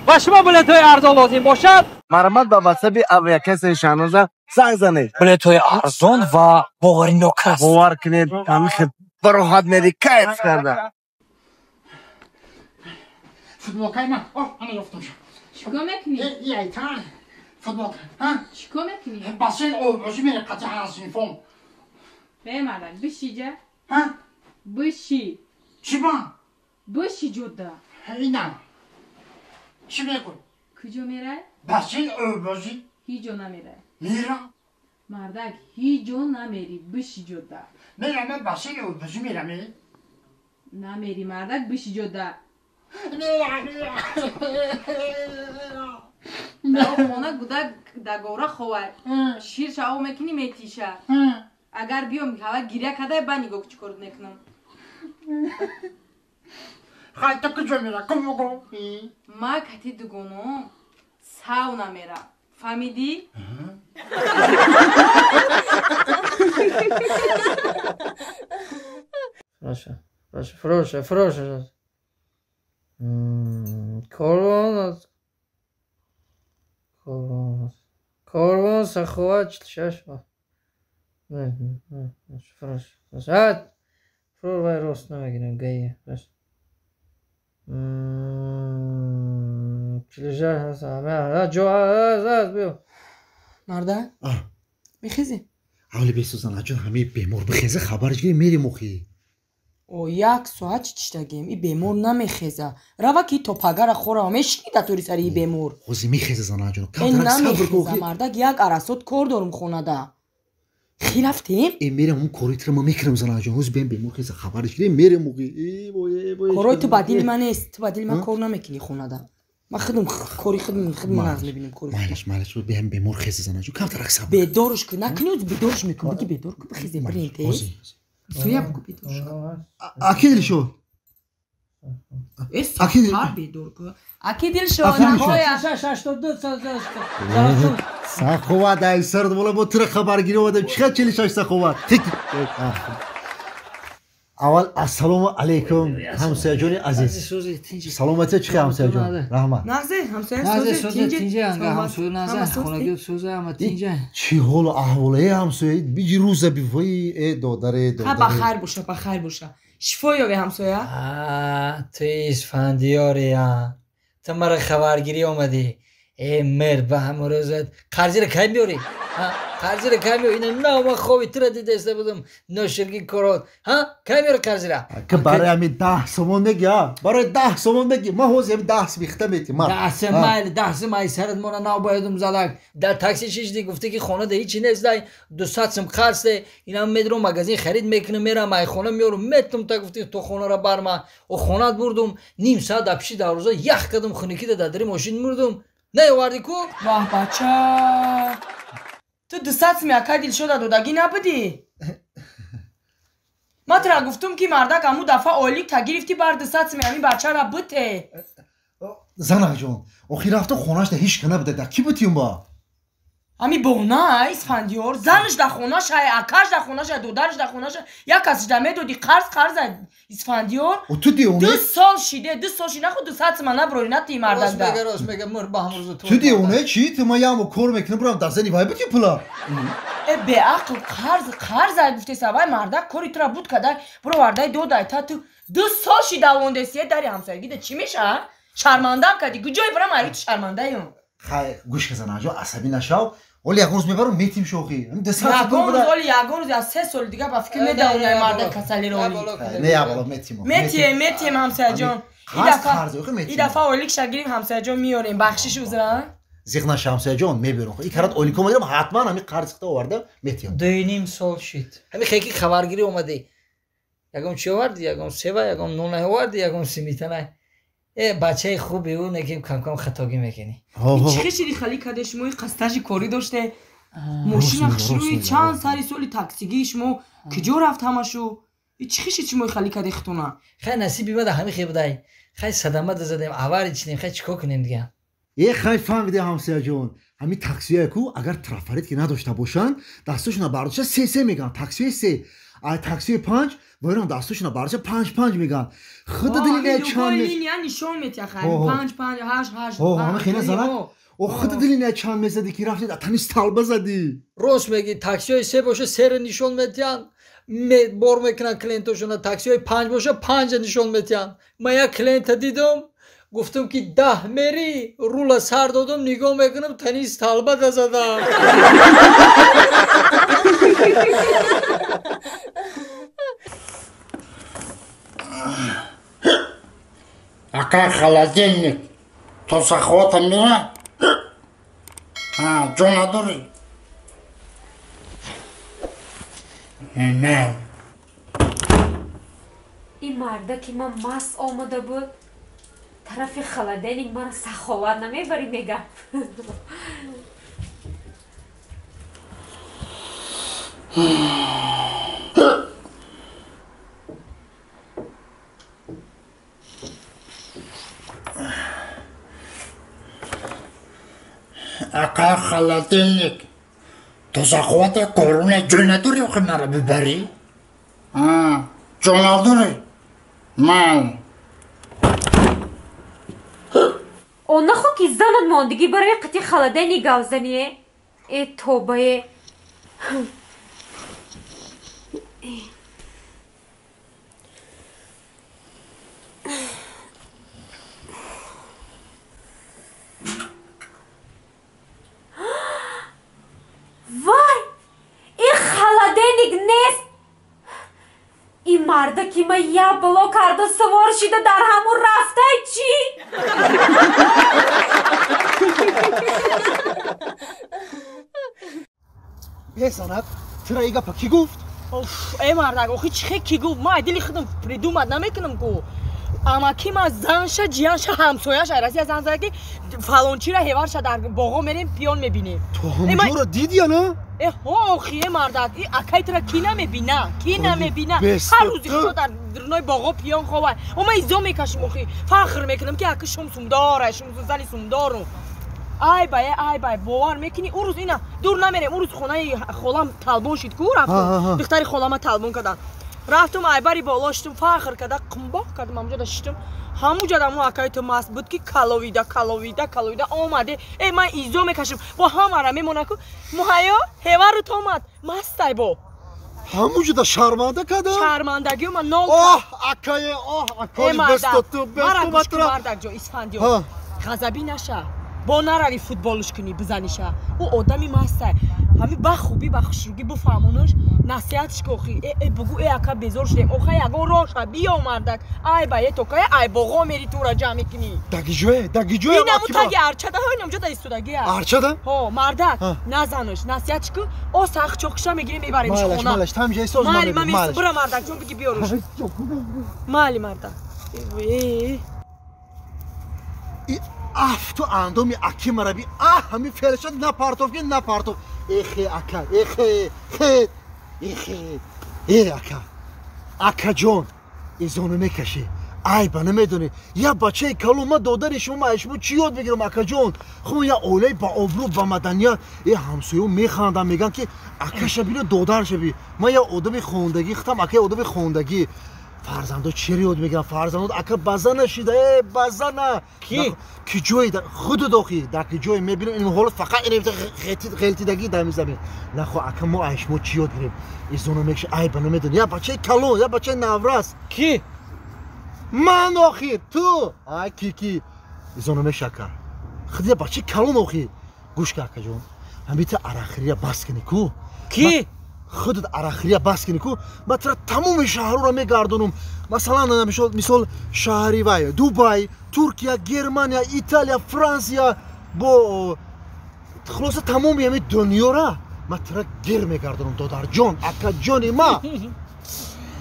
Ва шумо билетҳои арзон лозим бошад, марҳамат ба ватсапи авиакассаи Шаҳноза занг занед. Билетҳои арзон ва боваринок аст. Бовар кунед, ҳамин хел бароҳат мери, кайф карда. Футболкаи ман, о, ана ёфтам. Чикор мекунӣ? Яйтан. Футболка, ҳа? Чикор мекунӣ? Бассейн оббозӣ мере қати ҳамсинфом. Бемардак, бишиҷа. Ҳа? Биши. Чӣ ба? Биши ҷудда. Ина. Чӣ мегӯй? Куҷо мерай? Бассейн оббозӣ. Ҳеҷ ҷо намерай. Мерам. Мардак, ҳеҷ ҷо намери, биши ҷудда. Мерам, ман бассейн оббозӣ мерам. Намери, мардак, биши ҷудда. Мерам, мерам. Дар хона гудак дагора ховай. Ширша об мекунӣ, метиша. Агар биём, ҳава гиря кадай, ба нигоҳ чӣ кор мекунам. Хай, ту куҷо мера? Кум бугӯ. Ма кати дугоном сауна мерам. Фаҳмидӣ? Фроша, фроша, фроша, фроша. Корвон, корвон, корвон саховат 46. Не, фрош. Фрор вай рост намегирам, гайя. Фрош. 46 ҷо аз биё. Марда? Мехезӣ? Аввали бесӯзан аҷон, ҳамаи бемор бихеза, хабарш гирем, мерем охи. О, як соат чӣ чиштагем, и бемор намехеза. Рава ки то пагара хӯрава, мешини да тори сари и бемор. Ҳозир мехеза, занаҷон. Э, намехеза, мардак, як арасот кор дорум хонада. Хи рафтем? Э, мерем, ҳамун корои тура ма мекунам, занаҷон. Ҳозир бем, бемор хеза, хабарш гирем, мерем охи. Э, вой, э, вой. Корои ту ба дили ман нест, ту ба дили ман кор намекунӣ хонада. Ман худам кори худам худам нағз мебинам кори. Майлаш, майлаш, бем, бемор хеза, занаҷон. Камтарак сабр. Бедорш кун, накунӣ, бедорш мекунам. Биги бедор кун, бихезем, бирем тез. Суя бугу бедор шуд. Аки Дилшод. Э, сахар бедор кун. Аки Дилшод, нахоя. 82 Саховат, ай сард бола, бо тура хабаргирӣ омадам. Чӣ қадр 46 саховат? Аввал ассалому алайкум, ҳамсояҷони азиз. Саломатия чӣ хел, ҳамсояҷон? Раҳмат. Нағзе, ҳамсоя сӯзе, тинҷа, ҳамсоя нағзе, хонагиёт сӯзе, ҳама тинҷа. Чӣ ҳолу аҳволе, ҳамсоя? Биҷи рӯза бивои, э додаре, додаре. Ҳа, ба хайр боша, ба хайр боша. Шифо ёве, ҳамсоя. Ту Исфандиёри, ту мара хабаргирӣ омадӣ. Э, мер, ба ҳамон рӯзат қарзиро кай меёрӣ? Қарзиро кай меёрӣ? Ина нав ман хоби тура дидаиста будам, ноширги корот. Ҳа, кай меёрӣ қарзира? Ки барои ҳамин 10 сомон меги, а? Барои 10 сомон меги. Ман ҳозир ҳамин 10 симихта метим, ман. 10 сим майли, 10 сим ай сарат мона нав боядум залак. Дар такси шишди, гуфтӣ ки хона да ҳичи нест, дай 200 сим қарз де. Инам медром магазин харид мекунам, мерам ай хона меёрам, метум та гуфтӣ то хонара барма. О хонат бурдум, ним соат дар пиши дарвоза ях кардам, хунукида дар дари мошин мурдум. Наёвардӣ ку? Ваҳ, бача, ту 200 сими акай Дилшода додагӣ набудӣ? Ман тура гуфтум ки мардак, аму дафъа ойлик та гирифтӣ, бар 200 сими ҳамин бачара буте. Занаҷон, охир рафта хонашда ҳеч ка набуда, да кӣ бутим ба? Ҳами бона, Исфандиёр, занаш дар хонашай, акаш дар хонашай, додараш дар хонашай, як касш да медодӣ, қарз қарза, Исфандиёр. Ту девона? 2 сол шиде, 2 сол шиде, нахуд 200 сима наброри, натии мардак да. Рост мега, рост мега, мур ба ҳамон рӯза ту девона чӣ? Ту ман ямо кор мекунам, бурам дар зани вай бутим пула? Э, беақл, қарз қарза гуфтеса, вай мардак кори тура буд кадай, буровардай додай, та ту 2 сол шида вондесие дари ҳамсоягида чӣ меша? Шармандам кардӣ, куҷое бурам, айри ту шармандаём. Хай, гӯш ка, занаҷон, асабӣ нашав. Оли ягон рӯз мебарам, метим шохи. Ягон рӯз, оли ягон рӯз, аз 3 соли дига ба фикр медавонай мардак касалиро оли. Не, ябало метим. Метием, метием, ҳамсояҷон. И дафъа ойликша гирим, ҳамсояҷон, меёрем, бахшиш узра. Зиқ наша, ҳамсояҷон, меберам. И карат ойлико мегирам, ҳатман ҳамин қарз хита оварда метиям. 2.5 сол шид. Ҳамин хеки хабаргирӣ омадӣ. Ягон чӣ овардӣ, ягон сева, ягон нон овардӣ, ягон симитана. Э, бачаи хуби ӯ неки кам-кам хатогӣ мекунӣ. Чӣ хешиди хали каде шумо и қастажи корӣ доште? Мошина хушрӯи чанд сари соли таксигии шумо куҷо рафт ҳамашу? Чӣ хешид шумо хали каде хитона? Хай, насиби мада ҳамин хе будай. Хай, садама дазадем, аварӣ чинем, хай чӣ кор кунем дига? Э, хай, фаҳмиде, ҳамсояҷон. Ҳамин таксиҳое ку агар трафарет ки надошта бошанд, дастошона бардошта се се мегӯянд, таксиҳои се. Ай таксии 5 вайрон дастошона барча 5 5 меган. Худа дили не чанд линия нишон метия хай 5 5 8 8. О, ҳама хеле занак. О, худа дили не чанд мезади ки рафтид атани сталба зади. Рост меги, таксиҳои 3 боша 3 нишон метиҳанд. Бор мекунанд клиентошона, таксиҳои 5 боша 5 нишон метиҳанд. Ман як клиента дидам, гуфтам ки 10 мери, рула сар додам, нигоҳ мекунам, тани сталба дазадам. Ака холодильник то сахвата мира? Ҷо надорӣ? Не. Ин марда ки ман маст омада буд, тарафи холодильник мара саховат намебарӣ мегам. Ака холодильник то саховата коруна ҷо надорӣ охи мара бибарӣ? Ҷо надорӣ? Ман О нахо ки занат мондагӣ барои қити холодильник гавзание? Э тобае. Вай! Ин холодильник нест! Ин марда ки ман як бало карда савор шида дар ҳамун рафтай чӣ? Бесанат, тура и гапа кӣ гуфт? Э мардак, охи чӣ хе кӣ гуфт? Ман дили худам придумат намекунам ку. Амаки ман занша, ҷиянша, ҳамсояша Россия зан зада ки фалончира ҳеварша дар боғо мерем пиён мебинем. Ту ҳамҷоро дидӣ я на? Э ҳо охи э мардак, и акай тура кӣ намебина? Кӣ намебина? Ҳар рӯзи худо дар дурнои боғо пиён ховай. О ман изо мекашим охи, фахр мекунам ки ака шум сумдора, шум зани сумдору. Ай бай, ай бай, бовар мекунӣ? Ӯ рӯз ина дур намерем, ӯ рӯз хонаи холам талбон шид ку рафтум. Духтари холама талбон карданд. Рафтум айбари боло шитум, фахр карда, қумбоқ кардам, ҳамуҷода шитум. Ҳамуҷода мо акаи ту маст буд ки каловида, каловида, каловида омаде. Э ман изо мекашим, бо ҳамара мемона ку. Муҳайё, ҳеварут омад, мастай бо. Ҳамуҷода шарманда кардам? Шармандагиё ман нол. Оҳ, акае, оҳ, акаи бесту ту, бесту матра. Мардакҷо, Исфандиё, ғазабӣ наша. Бо нарави футболш кунӣ, бизаниша. Ӯ одами мастай. Ҳами ба хубӣ, ба хушругӣ бифаҳмонаш, насиҳатш ки охи, э бугӯ, э ака безор шудем. Оха ягон роҳша, биё мардак. Ай ба е токая, ай боғо мери тура ҷамъ мекунӣ. Дагиҷое, дагиҷое. Инаму таги арчада, ҳо инамҷода истодагия. Арчада? Ҳо, мардак, назанаш, насиҳатш ку, о сахт чоқиша мегирем, мебаремш хона. Малаш, малаш, тамҷа исоз мали, ман меистам, бура мардак, ҷон биги биёруш. Мали мардак. Э. Афту андоми аки мараби, аҳ, ҳами фелшад напартов ки напартов. Эхе ака, эхе, хе, эхе, э ака. Акаҷон, изону мекашӣ. Айба намедонӣ. Як бачаи калон, ман додари шумо, ман шумо чӣ ёд мегирам, акаҷон? Хуб, як оилаи ба обрӯ, ба маданият. Э ҳамсоё механданд, мегӯянд ки акаша бино, додарша би. Ман як одами хондагӣ, худам ака як одами хондагӣ. Фарзандо чиро ёд мегиранд? Фарзандо ака база нашида, э база на. Ки? Ки ҷое худо дохи, дар ки ҷое мебинем ин ҳолат фақат ин ғелтидагӣ дар мизамин. Нахо ака мо ай шумо чӣ ёд гирем? Изоно мекши, айба намедонӣ. Як бачаи калон, як бачаи наврас. Ки? Ман охир, ту. Ай ки ки. Изоно мекши ака. Худ як бачаи калон охир. Гӯш ка акаҷон. Ҳамита арақхӯрия бас кунӣ ку? Ки? Худат арақхӯрия бас кунӣ ку? Ман тура тамоми шаҳрҳоро мегардонам. Масалан, мисол шаҳри вай, Дубай, Туркия, Германия, Италия, Франсия, бо хулоса тамоми ҳамин дунёра ман тура гир мегардонам, додарҷон, акаҷони ма.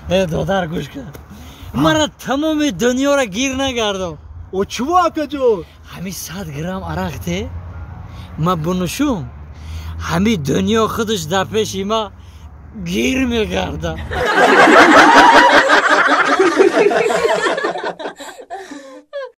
Э, додар, гӯш кун. Мара тамоми дунёра гир нагардон. О чиво, акаҷон? Ҳамин 100 грамм арақ те, ман бунӯшум, ҳамин дунё худаш дар пеши ма гир мегардад.